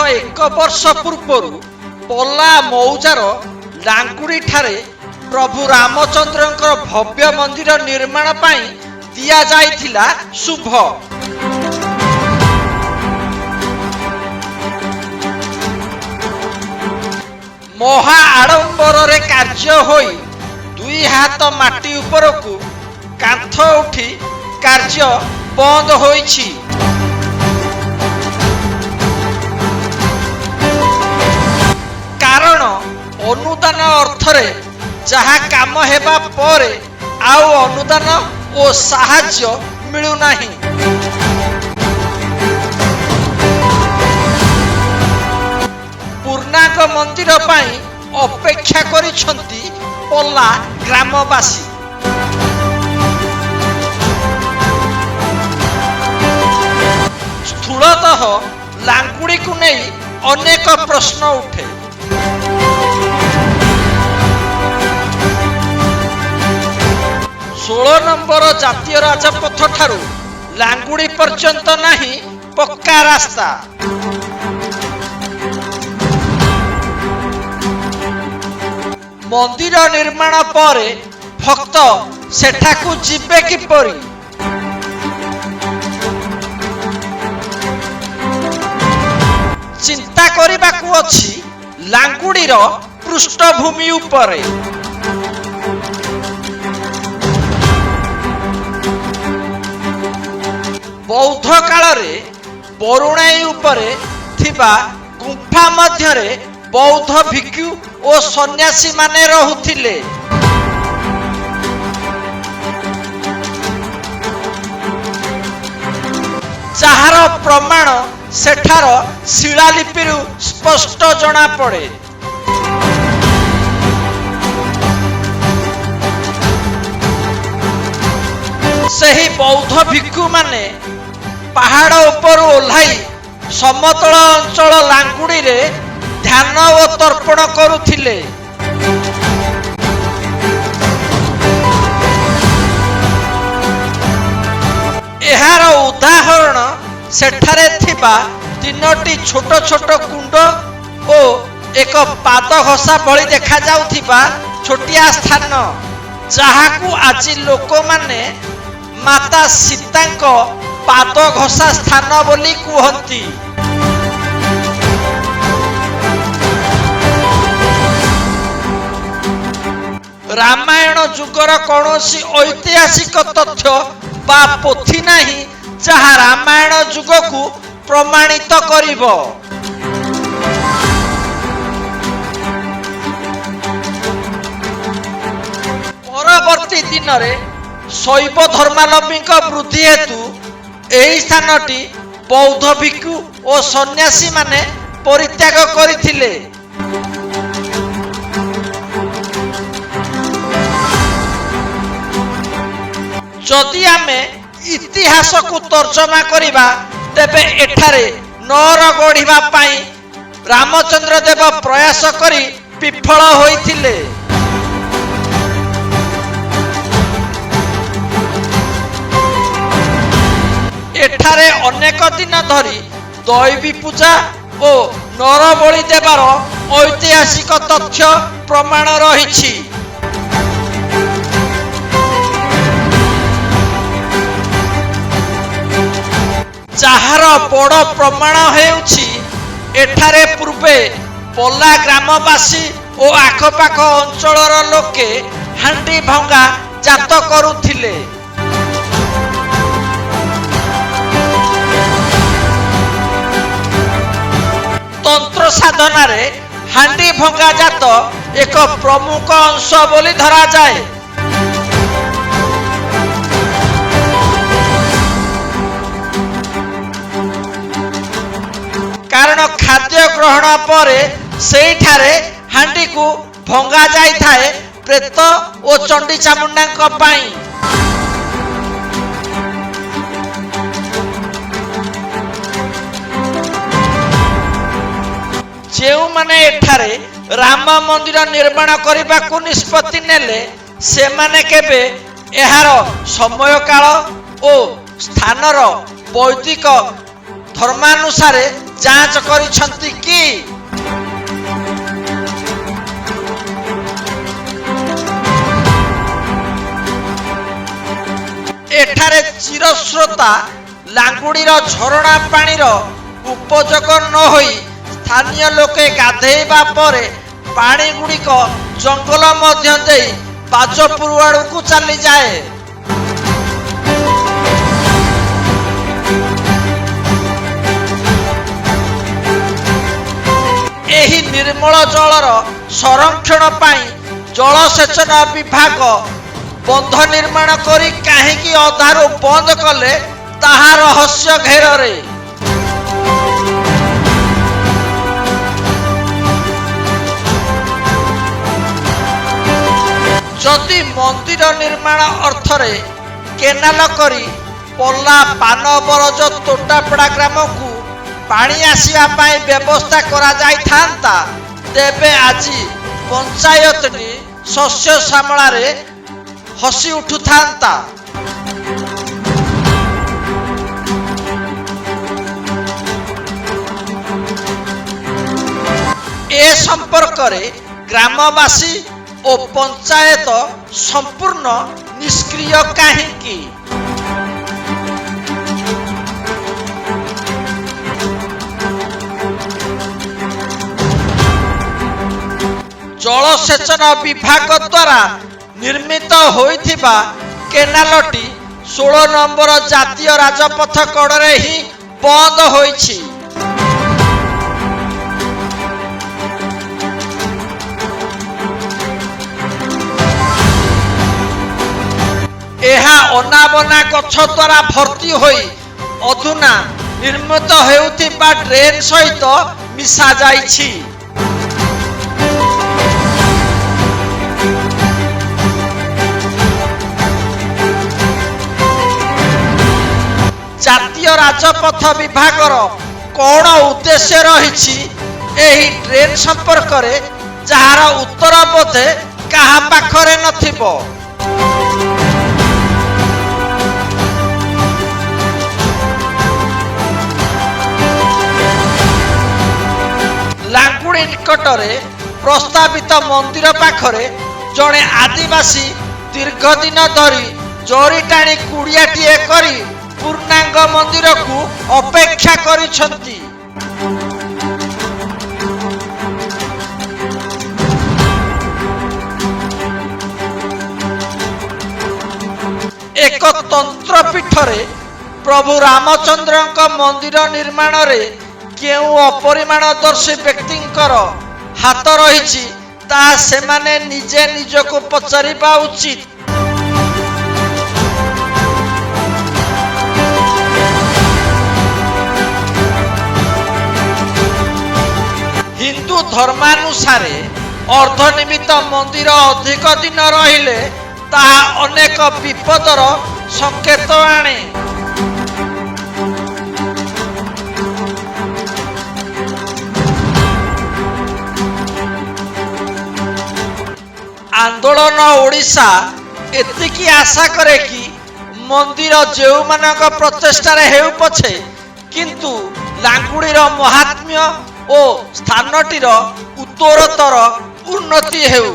ଏକ ବର୍ଷ ପୂର୍ବରୁ ପଲା ମୌଜାର ଲାଙ୍ଗୁଡ଼ିଠାରେ ପ୍ରଭୁ ରାମଚନ୍ଦ୍ରଙ୍କର ଭବ୍ୟ ମନ୍ଦିର ନିର୍ମାଣ ପାଇଁ ଦିଆଯାଇଥିଲା ଶୁଭ। ମହା ଆଡ଼ମ୍ବରରେ କାର୍ଯ୍ୟ ହୋଇ ଦୁଇ ହାତ ମାଟି ଉପରକୁ କାନ୍ଥ ଉଠି କାର୍ଯ୍ୟ ବନ୍ଦ ହୋଇଛି। କାରଣ ଅନୁଦାନ ଅର୍ଥରେ ଯାହା କାମ ହେବା ପରେ ଆଉ ଅନୁଦାନ ଓ ସାହାଯ୍ୟ ମିଳୁନାହିଁ। ପୂର୍ଣ୍ଣାଙ୍ଗ ମନ୍ଦିର ପାଇଁ ଅପେକ୍ଷା କରିଛନ୍ତି ପଲା ଗ୍ରାମବାସୀ। ସ୍ଥୂଳତଃ ଲାଙ୍ଗୁଡ଼ିକୁ ନେଇ ଅନେକ ପ୍ରଶ୍ନ ଉଠେ। 16 ନମ୍ବର ଜାତୀୟ ରାଜପଥ ଠାରୁ ଲାଙ୍ଗୁଡ଼ି ପର୍ଯ୍ୟନ୍ତ ନାହିଁ ପକ୍କା ରାସ୍ତା। ମନ୍ଦିର ନିର୍ମାଣ ପରେ ଭକ୍ତ ସେଠାକୁ ଯିବେ କିପରି? ଚିନ୍ତା କରିବାକୁ ଅଛି ଲାଙ୍ଗୁଡ଼ିର ପୃଷ୍ଠଭୂମି ଉପରେ। ବୌଦ୍ଧ କାଳରେ ବରୁଣାଇ ଉପରେ ଥିବା ଗୁମ୍ଫା ମଧ୍ୟରେ ବୌଦ୍ଧ ଭିକ୍ଷୁ ଓ ସନ୍ନ୍ୟାସୀମାନେ ରହୁଥିଲେ। ଯାହାର ପ୍ରମାଣ ସେଠାର ଶିଳାଲିପିରୁ ସ୍ପଷ୍ଟ ଜଣାପଡ଼େ। ସେହି ବୌଦ୍ଧ ଭିକ୍ଷୁମାନେ ପାହାଡ଼ ଉପରୁ ଓହ୍ଲାଇ ସମତଳ ଅଞ୍ଚଳ ଲାଙ୍ଗୁଡ଼ିରେ ଧ୍ୟାନ ଓ ତର୍ପଣ କରୁଥିଲେ। ଏହାର ଉଦାହରଣ ସେଠାରେ ଥିବା ତିନୋଟି ଛୋଟ ଛୋଟ କୁଣ୍ଡ ଓ ଏକ ପାଦ ଘଷା ଭଳି ଦେଖାଯାଉଥିବା ଛୋଟିଆ ସ୍ଥାନ, ଯାହାକୁ ଆଜି ଲୋକମାନେ ମାତା ସୀତାଙ୍କ ପାଦ ଘଷା ସ୍ଥାନ ବୋଲି କୁହନ୍ତି। ରାମାୟଣ ଯୁଗର କୌଣସି ଐତିହାସିକ ତଥ୍ୟ ବା ପୋଥି ନାହିଁ, ଯାହା ରାମାୟଣ ଯୁଗକୁ ପ୍ରମାଣିତ କରିବ। ପରବର୍ତ୍ତୀ ଦିନରେ ଶୈବ ଧର୍ମାବଲମ୍ବୀଙ୍କ ବୃଦ୍ଧି ହେତୁ ଏହି ସ୍ଥାନଟି ବୌଦ୍ଧ ଭିକ୍ଷୁ ଓ ସନ୍ନ୍ୟାସୀମାନେ ପରିତ୍ୟାଗ କରିଥିଲେ। ଯଦି ଆମେ ଇତିହାସକୁ ତର୍ଜମା କରିବା, ତେବେ ଏଠାରେ ନଅର ଗଢ଼ିବା ପାଇଁ ରାମଚନ୍ଦ୍ର ଦେବ ପ୍ରୟାସ କରି ବିଫଳ ହୋଇଥିଲେ। ଏଠାରେ ଅନେକ ଦିନ ଧରି ଦୈବୀ ପୂଜା ଓ ନରବଳି ଦେବାର ଐତିହାସିକ ତଥ୍ୟ ପ୍ରମାଣ ରହିଛି। ଯାହାର ବଡ଼ ପ୍ରମାଣ ହେଉଛି ଏଠାରେ ପୂର୍ବେ ପଲା ଗ୍ରାମବାସୀ ଓ ଆଖପାଖ ଅଞ୍ଚଳର ଲୋକେ ହାଣ୍ଡି ଭଙ୍ଗା ଜାତ କରୁଥିଲେ। ତନ୍ତ୍ର ସାଧନାରେ ହାଣ୍ଡି ଭଙ୍ଗା ଜାତ ଏକ ପ୍ରମୁଖ ଅଂଶ ବୋଲି ଧରାଯାଏ। କାରଣ ଖାଦ୍ୟ ଗ୍ରହଣ ପରେ ସେଇଠାରେ ହାଣ୍ଡିକୁ ଭଙ୍ଗା ଯାଇଥାଏ ପ୍ରେତ ଓ ଚଣ୍ଡୀ ଚାମୁଣ୍ଡାଙ୍କ ପାଇଁ। ଯେଉଁମାନେ ଏଠାରେ ରାମ ମନ୍ଦିର ନିର୍ମାଣ କରିବାକୁ ନିଷ୍ପତ୍ତି ନେଲେ, ସେମାନେ କେବେ ଏହାର ସମୟକାଳ ଓ ସ୍ଥାନର ବୈଦିକ ଧର୍ମାନୁସାରେ ଯାଞ୍ଚ କରିଛନ୍ତି କି? ଏଠାରେ ଚିରସ୍ରୋତା ଲାଙ୍ଗୁଡ଼ିର ଝରଣା ପାଣିର ଉପଯୋଗ ନ ହୋଇ ସ୍ଥାନୀୟ ଲୋକେ ଗାଧେଇବା ପରେ ପାଣି ଗୁଡ଼ିକ ଜଙ୍ଗଲ ମଧ୍ୟ ଦେଇ ବାଜପୁର ଆଡ଼କୁ ଚାଲିଯାଏ। ଏହି ନିର୍ମଳ ଜଳର ସଂରକ୍ଷଣ ପାଇଁ ଜଳସେଚନ ବିଭାଗ ବନ୍ଧ ନିର୍ମାଣ କରି କାହିଁକି ଅଧାରୁ ବନ୍ଦ କଲେ ତାହା ରହସ୍ୟ ଘେରରେ। ଯଦି ମନ୍ଦିର ନିର୍ମାଣ ଅର୍ଥରେ କେନାଲ କରି ପଲା ପାନବରଜ ତୋଟାପଡ଼ା ଗ୍ରାମକୁ ପାଣି ଆସିବା ପାଇଁ ବ୍ୟବସ୍ଥା କରାଯାଇଥାନ୍ତା, ତେବେ ଆଜି ପଞ୍ଚାୟତଟି ଶସ୍ୟ ଶ୍ୟାମଳାରେ ହସି ଉଠୁଥାନ୍ତା। ଏ ସମ୍ପର୍କରେ ଗ୍ରାମବାସୀ ଓ ପଞ୍ଚାୟତ ସମ୍ପୂର୍ଣ୍ଣ ନିଷ୍କ୍ରିୟ କାହିଁକି? ଜଳସେଚନ ବିଭାଗ ଦ୍ୱାରା ନିର୍ମିତ ହୋଇଥିବା କେନାଲଟି 16 ନମ୍ବର ଜାତୀୟ ରାଜପଥ କଡ଼ରେ ହିଁ ବନ୍ଦ ହୋଇଛି। ଏହା ଅନାବନା ଗଛ ଦ୍ୱାରା ଭର୍ତ୍ତି ହୋଇ ଅଧୁନା ନିର୍ମିତ ହେଉଥିବା ଡ୍ରେନ୍ ସହିତ ମିଶାଯାଇଛି। ଜାତୀୟ ରାଜପଥ ବିଭାଗର କ'ଣ ଉଦ୍ଦେଶ୍ୟ ରହିଛି ଏହି ଡ୍ରେନ୍ ସମ୍ପର୍କରେ, ଯାହାର ଉତ୍ତର ବୋଧେ କାହା ପାଖରେ ନଥିବ। ଲାଙ୍ଗୁଡ଼ି ନିକଟରେ ପ୍ରସ୍ତାବିତ ମନ୍ଦିର ପାଖରେ ଜଣେ ଆଦିବାସୀ ଦୀର୍ଘଦିନ ଧରି ଜରି ଟାଣି କୁଡ଼ିଆଟିଏ କରି ପୂର୍ଣ୍ଣାଙ୍ଗ ମନ୍ଦିରକୁ ଅପେକ୍ଷା କରିଛନ୍ତି। ଏକ ତନ୍ତ୍ରପୀଠରେ ପ୍ରଭୁ ରାମଚନ୍ଦ୍ରଙ୍କ ମନ୍ଦିର ନିର୍ମାଣରେ କେଉଁ ଅପରିମାଣଦର୍ଶୀ ବ୍ୟକ୍ତିଙ୍କର ହାତ ରହିଛି ତାହା ସେମାନେ ନିଜେ ନିଜକୁ ପଚାରିବା ଉଚିତ। ହିନ୍ଦୁ ଧର୍ମାନୁସାରେ ଅର୍ଦ୍ଧନିର୍ମିତ ମନ୍ଦିର ଅଧିକ ଦିନ ରହିଲେ ତାହା ଅନେକ ବିପଦର ସଂକେତ ଆଣେ। ଆନ୍ଦୋଳନ ଓଡ଼ିଶା ଏତିକି ଆଶା କରେ କି ମନ୍ଦିର ଯେଉଁମାନଙ୍କ ପ୍ରଚେଷ୍ଟାରେ ହେଉ ପଛେ, କିନ୍ତୁ ଲାଙ୍ଗୁଡ଼ିର ମହାତ୍ମ୍ୟ ଓ ସ୍ଥାନଟିର ଉତ୍ତରୋତ୍ତର ଉନ୍ନତି ହେଉ।